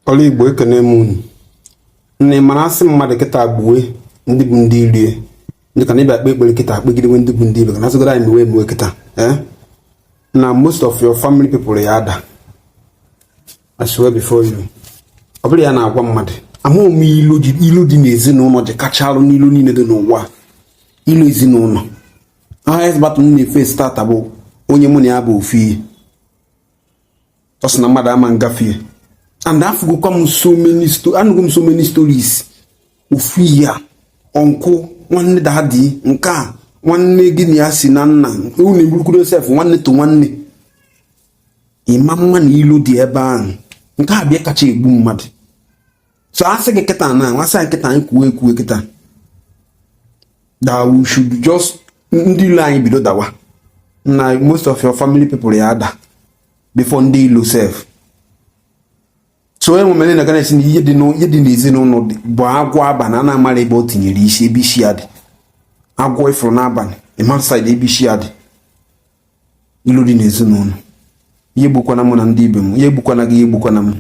Ọrụ Igbo, ekene m unu. Nna, mara asị mmadụ kịta gbuwe ndị bụ ndị irie, ndị ka na ịbịa kpe ekpere kịta, kpegidewe ndị bụ ndị ibe ka na asịgoro anyị mewe emewe kịta, eh, na most of your family people ya ada. I swear before you, ọ bụrụ ya na-agwa mmadụ, amaghị m ilu dị, ilu dị n'ezinụlọ ji kacha arụ n'ilu niile dị n'ụwa, ilu ezinụlọ. Highest battle m na-efe tata bụ onye mụ na ya bụ ofu ihe. Ọ sị na mmadụ ama ngafe, and afụgokwa m so many anụgo m so many stories. Ofu ihe a, ọnkụ nwanne, daddy nke a, nwanne gị na ya si na nna unu eburukwuru sef, nwanne to nwanne, ịma mma na ilu dị ebe ahụ. Nke a bịa kacha egbu mmadụ. So asị gị kịta na asị anyị kịta, anyị kwuo ekwuo kịta that we should just ndị ilo anyị bido dawa na most of your family people ya ada before ndị ilo sef. So enwe mere na gana na ihe dị n'ezinụlọ bụ agwọ abalị a na-amara ebe o tinyere isi, ebe isi ya dị. Agwọ ifuru n'abalị, ịma side ebe isi ya dị. Ilu dị n'ezinụlọ, ihe egbukwana mụ na ndị ibe m, ihe egbukwana gị, ihe egbukwana m.